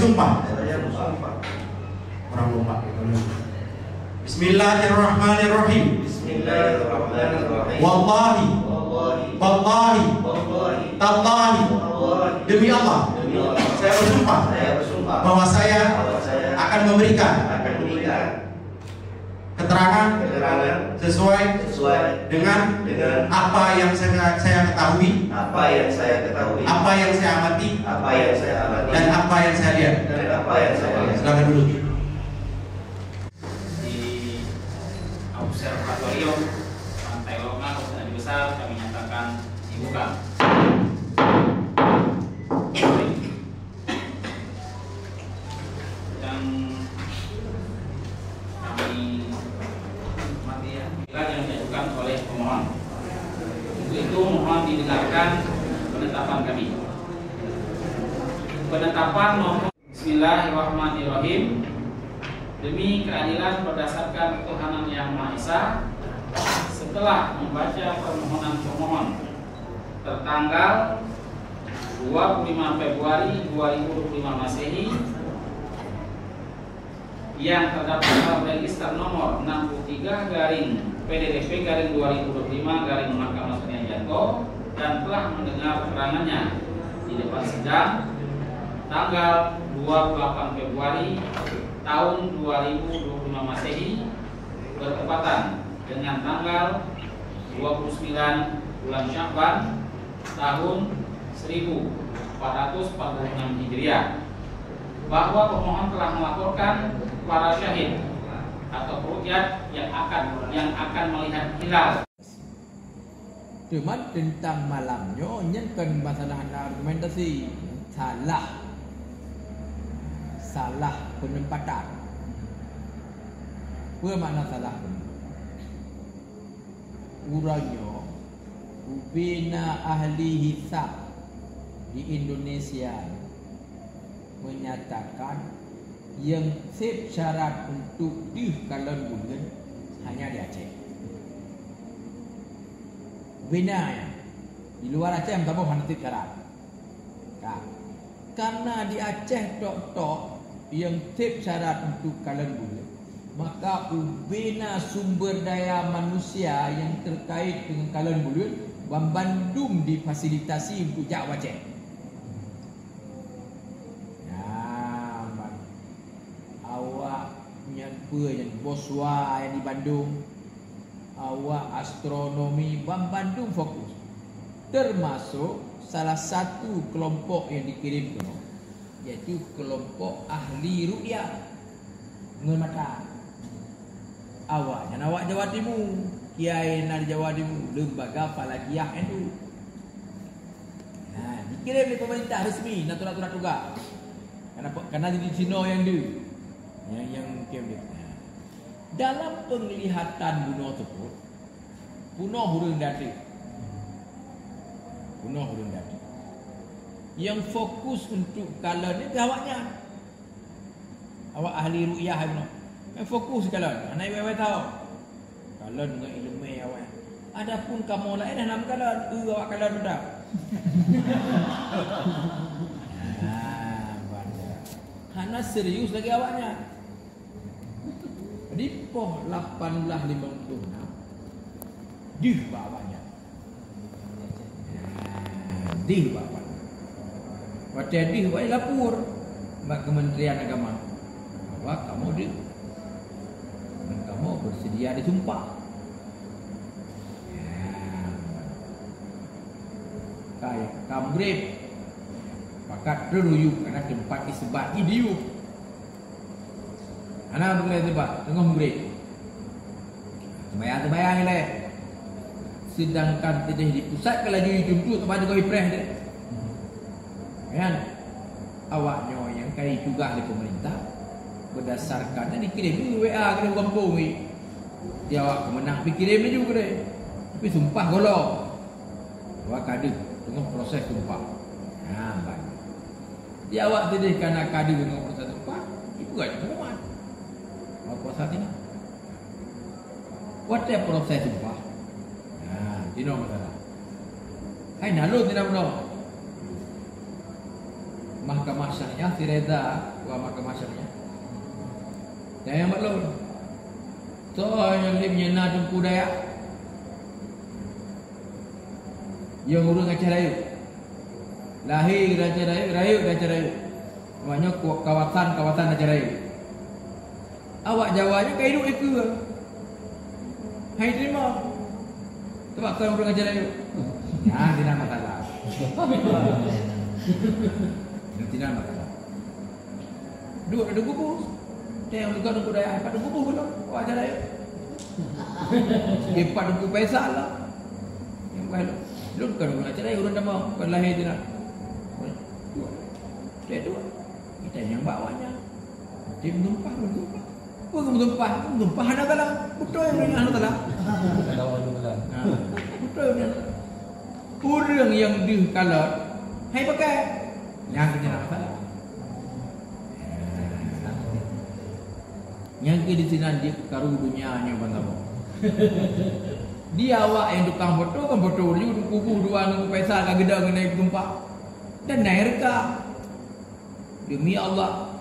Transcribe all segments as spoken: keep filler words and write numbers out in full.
Sumpah. Saya bersumpah. Orang lompat. Bismillahirrahmanirrahim. Bismillahirrahmanirrahim. Wallahi. Wallahi. Tallahi. Wallahi. Tallahi. Tallahi. Demi Allah. Demi Allah. Saya bersumpah. Saya bersumpah. Bahwa saya Bahwa saya akan memberikan akan memberikan keterangan Keterangan sesuai sesuai dengan dengan apa yang saya, saya ketahui, apa yang saya ketahui, apa yang saya amati, apa yang saya amati, dan apa yang saya lihat. Dan apa yang saya lihat. Silakan duduk. Di Observatorium Pantai Longa, Kota Nabi Besar, kami nyatakan dibuka. Dan kami hormati, ya, yang diajukan oleh pemohon. Untuk itu, mohon didengarkan penetapan kami. Penetapan nomor Bismillahirrahmanirrahim. Demi keadilan berdasarkan ketuhanan Yang Maha Esa, setelah membaca permohonan pemohon tertanggal dua puluh lima Februari dua ribu dua puluh lima Masehi yang terdapat dalam register nomor enam puluh tiga garing P D D P garing dua ribu dua puluh lima garing Mahkamah Sariah Jato dan telah mendengar keterangannya di depan sidang tanggal dua puluh delapan Februari tahun dua ribu dua puluh lima Masehi, bertepatan dengan tanggal dua puluh sembilan bulan Sya'ban tahun seribu empat ratus empat puluh enam Hijriah, bahwa pemohon telah melaporkan para syahid atau ru'yat yang akan, yang akan melihat hilal. Teuma teuntang malam nyoe, nyan kon masalah na argumentasi. Salah. Salah penempatan. Peue makna salah penempatan? Uroe nyoe, ubena ahli hisab di Indonesia menyatakan nyang seb syarat untuk deuh kalon buleuen hanya di Aceh. Ubena nyan, di luwa Aceh meusaboh hana seb syarat. Ka. Karena di Aceh tok-tok nyang seb syarat untuk kalon buleuen, maka ubena sumber daya manusia nyang terkait dengan kalon buleuen banmandum difasilitasi untuk jak u Aceh. Nah, awak nyan peue nyan, BOSWA nyang di Bandung, awak astronomi, banmandum fokus. Termasuk salah satu kelompok nyang dikirim keunoe, yaitu kelompok ahli ru'yah ngon mata. Awak nyan awak Jawa Timu, kiai na di Jawa Timu, Lembaga Falakiyah N U. Nah, dikirim lé pemerintah resmi, na surat-surat tugas. Karena, karena di sinoe nyang deuh. Nyang, nyang kirim deuh. Nah, dalam penglihatan bunoe teupeu, bunoe ureueng di ateueh. Bunoe ureueng di ateueh. Nyang fokus untuk kalon nyan keu awaknyan. Awak ahli ru'yah bunoe. Nyang fokus kalon, hana iwai-wai tao. Kalon ngon ileumèe awak. Adapun kamoe laén hana meukalon, eu awak kalon mantong. Nah, banda. Hana serius lagi awaknyan. Di poh lapan belas limong puluh enam, deuh bak awaknyan. Deuh bak awaknyan. Watèe deuh, awaknyan lapor bak Kementerian Agama bahwa kamoe deuh dan kamoe bersedia disumpah. Ka, ka mugreb. Pakat trön u yup, karena teumpat isbat jih di yup. Hana beutôi teumpat, teungoh mugreb. Seumayang-seumayang ilèe. Sedangkan teudeh di pusat ka laju jituntot teumpat teungoh ipreh deh. Kan? Awak nyoe nyang ka jitugaih lé pemerintah, berdasarkan nyang dikirim di W A keudéh u gampông, weh. Di awak keumeunang pih kirim laju keudéh. Tapi sumpah gohlom. Awak ka deuh, teungoh proses sumpah. Nah, ban. Di awak teudeh ka na ka deuh teungoh proses sumpah, ipeugah pengumuman. Awak puasa tinoe. Watèe proses sumpah. Nah, tinoe masalah. Hai, na lôn tinoe bunoe. Mahkamah Syariah, si Reza, wa Mahkamah Syariah. Dan nyang bak lôn. Toh nyang lheueh nyan na Teungku Dayah. Nyang ureueng Aceh Rayeuk. Lahé di Aceh Rayeuk, rayeuk di Aceh Rayeuk. Awak nyoe ku-, kawasan-kawasan Aceh Rayeuk. Awak Jawa nyoe ka hidup dikeue. Hai terima. Sebab kau ureueng Aceh Rayeuk. Nyan sinan masalah. Nyan sinan masalah. Duek di kubu. Teuh leuka Teungku Dayah, pat kubu belom. Awak Aceh Rayeuk. Dia pat kubu Faisal lah. Nyang bukan lôn. Lôn bukan ureueng Aceh Rayeuk, ureueng Damoh, bukan lahé sinan. Duek. Teuh duek. Kita nyang bawa nyan. Dia meutumpah, meutumpah. Peue meutumpah? Meutumpah hana galak. Beutôi ureueng hana galak. Hana galak. Ha. Beutôi ureueng. Ureueng nyang deuh kalon, hai pakai. Nyang keuh na masalah. Nyang keuh di sinan jeuet karu donya nyoe ban saboh. Di awak nyang tukang foto kan foto, laju kubu dua ngon Faisal ka geudong ngon meutumpah. Dan naik reka. Demi Allah,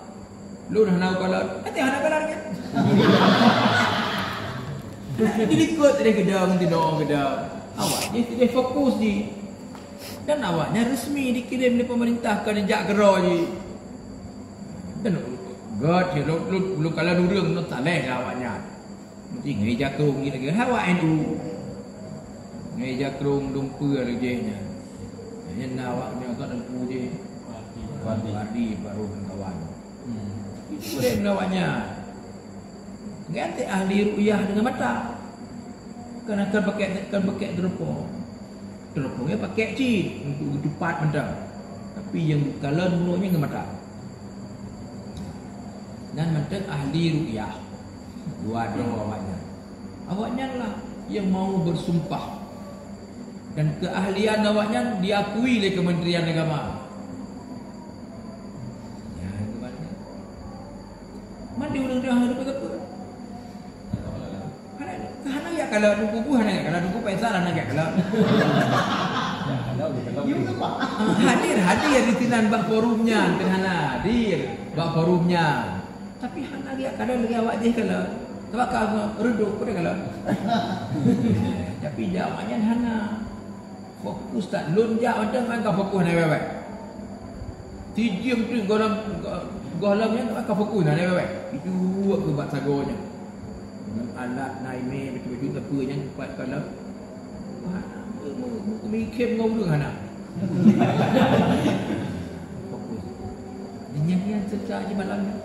lôn hana kalon, até hana kalon nyan. Dilikot deh geudong, geudong, geudong. Awak jih sideh fokus jih. Dan awak nyan resmi dikirém lé pemerintah keu neujak keudroe jih. Dan gèt, lôn, lôn, lôn kalon ureueng nyoe saleh lah awak nyan. Mesti ngon ija krông jih lagèe awak N U. Ngon ija krông dum peue lagèe nyan. Nyan na awak nyoe ka teungku jih. Wardi. Wardi baru kawan. Hmm. Itu dia melawan nyan. Nyan teuh ahli ruqyah dengan mata. Kan akan pakai, kan pakai telepon. Telepon dia pakai cit untuk geutupat mantong. Tapi nyang geukalon bunoe nyan ngon mata. Nyan mantong ahli ruqyah. Dua droe awaknyan. Awaknyan lah yang mau bersumpah. Dan keahlian awaknyan diakui lé Kementerian Agama. Ya, itu maknanya. Mandi ureueng dah ada apa-apa. Hana, hana jak kalon, Teungku Bu hana jak kalon, Teungku Faisal hana jak kalon. Ah, hadir, hadir di sinan bak forum nyan, kan hana hadir bak forum nyan. Tapi hana jak kalon lagèe awak jih kalon. Sabab ka reudôk pun dah kalon. Tapi jak awak nyan hana. Fokus that lôn jak mantong kan ka fokus hana wèt-wèt. Sijeuem teuk gohlom, gohlom nyan ka fokus hana wèt-wèt. Itu keu bak sagoe nyan. Ngon alat na imè bacut-bacut sapeue nyan pat kalon. Wah, meu-, meu-, meu-, mikhem ngon ureueng hana. Fokus. Nyan, nyan seuka jimalam nyan.